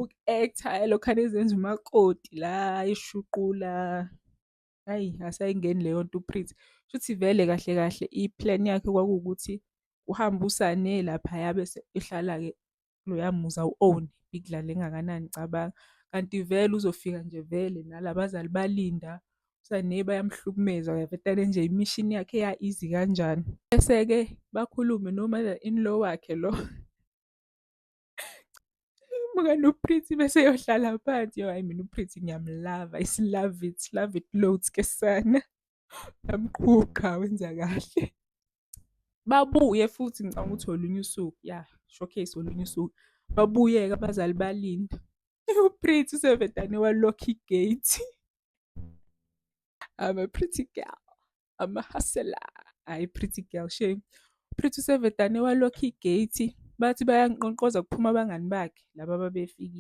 Uku-act-a elokhane ezenza umakoti la eshuqula. Hhayi, asayingeni leyo nto uPretty. Shuthi vele kahle kahle i-plan yakhe kwakuwukuthi uhambe usane laphaya bese ehlala-ke kuloya muzi awu-own-e. Big engakanani cabanga. Kanti vele uzofika nje vele nalabazali balinda, uSane bayamhlukumeza uyavetane nje imishini yakhe ya-easy kanjani. Bese-ke bakhulume no-mother in-law wakhe lo. Buka noPretty bese eyohlala phansi. Yo hhayi mina uPretty ngiyamlava, I love it, love it loads ke sana. Uyamqhuqha wenza kahle. Babuye futhi ngicabanga ukuthi olunye usuku, ya showcase olunye usuku. Babuye-ke abazali balinda. UPretty usevedane wa-lock i-gate. I'm a pretty girl, I'm a hustler. Hhayi pretty girl shame. UPretty usevedane wa-lock i-gate, bathi bayanqonqoza kuphuma abangani bakhe laba ababefikile.